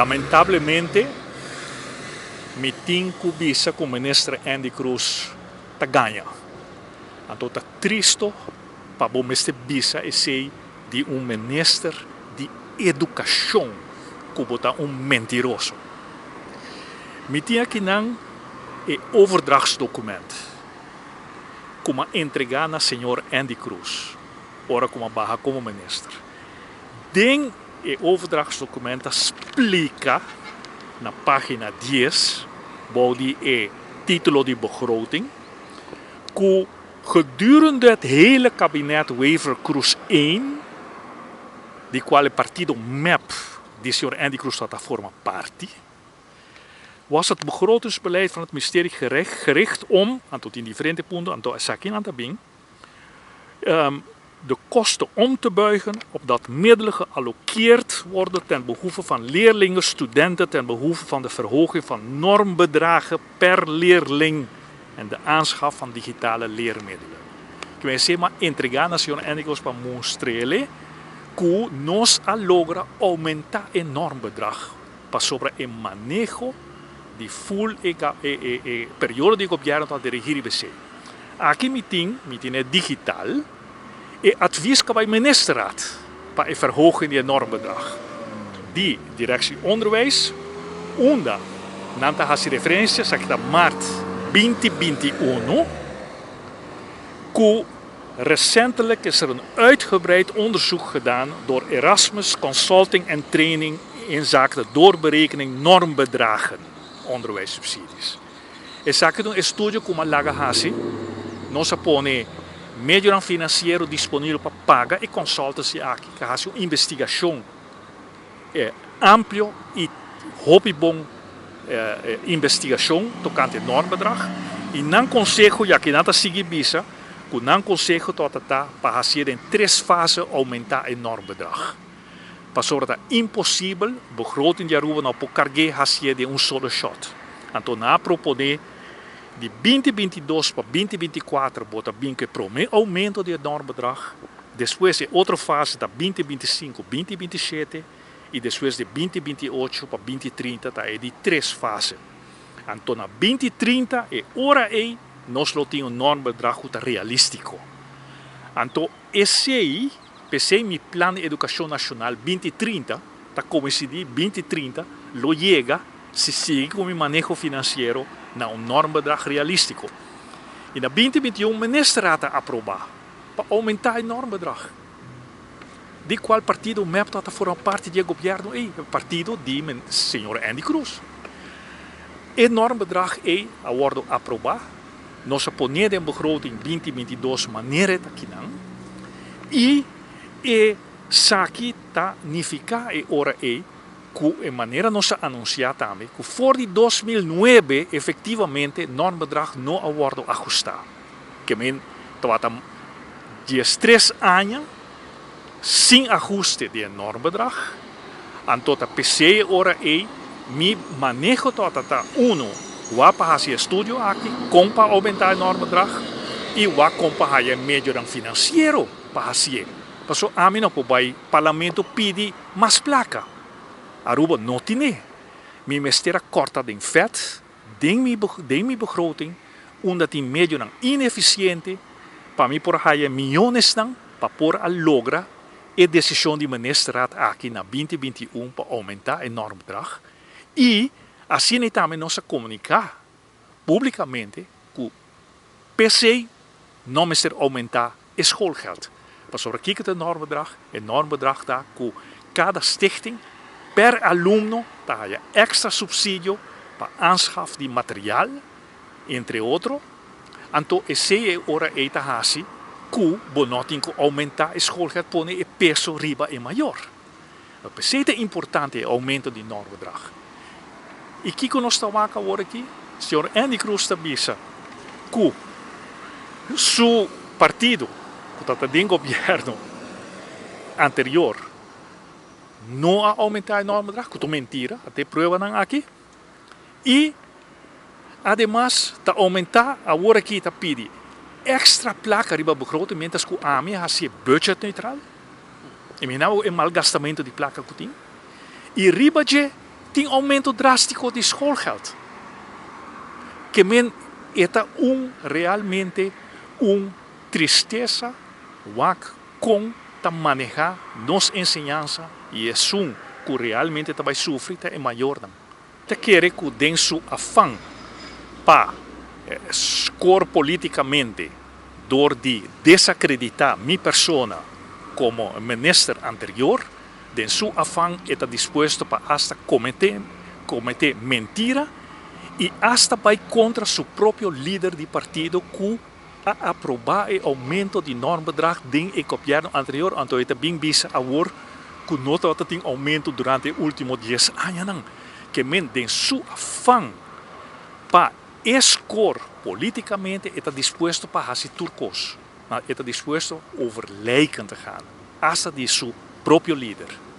Lamentablemente mi tin cu bisa cu Minister Endy Croes ta gaña. Anto ta tristo pa bo mester bisa esey di un Minister di Educacion cu bo ta un mentiroso. Mi tin akinan e overdrachtsdocument cu m'a entrega na señor Endy Croes ora cu m'a baha como Minister. Den e overdrachtsdocument ta splica na pagina dies bou di e titulo di begroting cu gedurende het hele kabinet Wever-Croes I, di cual e partido mep di señor Endy Croes ta forma parti, was het begrotingsbeleid van het ministerie gericht om, anto tin diferente punto, anto esakinan ta bin, de kosten om te buigen opdat middelen geallokeerd worden ten behoeve van leerlingen, studenten, ten behoeve van de verhoging van normbedragen per leerling en de aanschaf van digitale leermiddelen. Ku esei m'a entregá na señor Andy Croes pa mustr'ele ku nos a logra oumentá e normbedrag pasobra e maneho di ful e e periodo di gobièrnu ta dirigí riba esei. Aki mi tin, mi tin e digital, e advies ku a bai Ministerraad pa e verhoging di e normbedrag di Directie Onderwijs, unda nan ta hasi referensia, esaki ta maart 2021, ku recentelijk is er een uitgebreid onderzoek gedaan door Erasmus Consulting en Training inzake de doorberekening normbedragen onderwijssubsidies. Esaki ta un estudio ku a laga hasi. Nos a pone medionan finansiero disponibel pa paga e consultancy aki, ku a hasi un investigashon amplio i hopi bon investigashon tokante normbedrag. I nan konseho, ya ke nan ta sigui bisa ku nan konseho tabata ta pa hasié den tres fase oumentá e normbedrag. Pasobra ta imposibel, begroting di Aruba no por karg'é hasié den un solo shot. Anto nan a proponé di 2022 pa 2024 bo ta bin ku e promé oumento di e normbedrag, despues e otro fase ta 2025, 2027 i despues di 2028 pa 2030 ta e di tres fase. Anto na 2030 e ora ei nos lo tin un normbedrag ku ta realístiko. Anto esei. P'esei mi Plan di Edukashon Nashonal 2030 ta koinsidí 2030 lo yega si sigui ku mi maneho finansiero na un normbedrag realístiko. I na 2021 Ministerraad a aprobá pa oumentá e normbedrag, di kual partido mep ta forma parti di e gobièrnu ei, e partido di señor Endy Croes. E normbedrag ei a wòrdu aprobá. Nos a pon'é den begroting 2022 manera e ta kinan i esaki ta nifiká e ora ei ku e manera nos a anunsiá tambe ku for di 2009 efektivamente normbedrag no a wòrdu ahustá. Ke men tabata 13 aña sin ahuste di e normbedrag, anto ta p'esei e ora ei mi maneho tabata ta uno wak pa hasi e estudio aki kon pa oumentá e normbedrag i wak kon pa haya e medionan finansiero pa hasié. Pasobra ami no por bai parlamento pidi mas plaka. Aruba no tine. Mi mester a kòrta den vèt den mi den mi begroting unda tin medionan inefisiente pa mi por haya miyonesnan pa por a logra e desishon di Ministerraad aki na 2021 pa oumentá e normbedrag i asina ei tambe nos a komuniká públikamente ku p'esei no mester oumentá e schoolgeld. Pasobra kiko ta e normbedrag? E normbedrag ta ku kada stichting per alumno ta haya èkstra supsidio pa aanschaf di material, entre otro. Anto esei e ora ei ta hasi ku bo no tin ku oumentá e schoolgeld pone e peso riba e mayor. P'esei ta importante e oumento di normbedrag. I kiko nos ta wak awor aki? Señor Endy Croes ta bisa ku su partido ku tabata den gobièrnu anterior no a oumentá e normbedrag, ku ta un mentira, a tin pruebanan aki. I ademas ta oumentá awor aki ta pidi èkstra plaka riba begroting miéntras ku ami a hasi e budget neutral. Imagina bo e malgastamentu di plaka ku tin. I riba dje Tin oumento drástiko di schoolgeld. Ke men e ta un realmente un tristesa wak kon ta manehá nos enseñansa i esun ku realmente ta bai sufri ta e mayornan. Ta kere ku den su afan pa skor politikamente dor di desakreditá mi persona komo minister anterior, den su afan e ta dispuesto pa asta kometé kometé mentira i asta bai kontra su propio lider di partido ku a aprobá e oumento di normbedrag den e gobièrnu anterior, anto e ta bin bisa awor ku no tabata tin oumento durante e último dies añanan. Ke men den su afan pa e skor polítikamente e ta dispuesto pa hasi tur kos, ma e ta dispuesto over lijken te gaan, asta di su propio lider.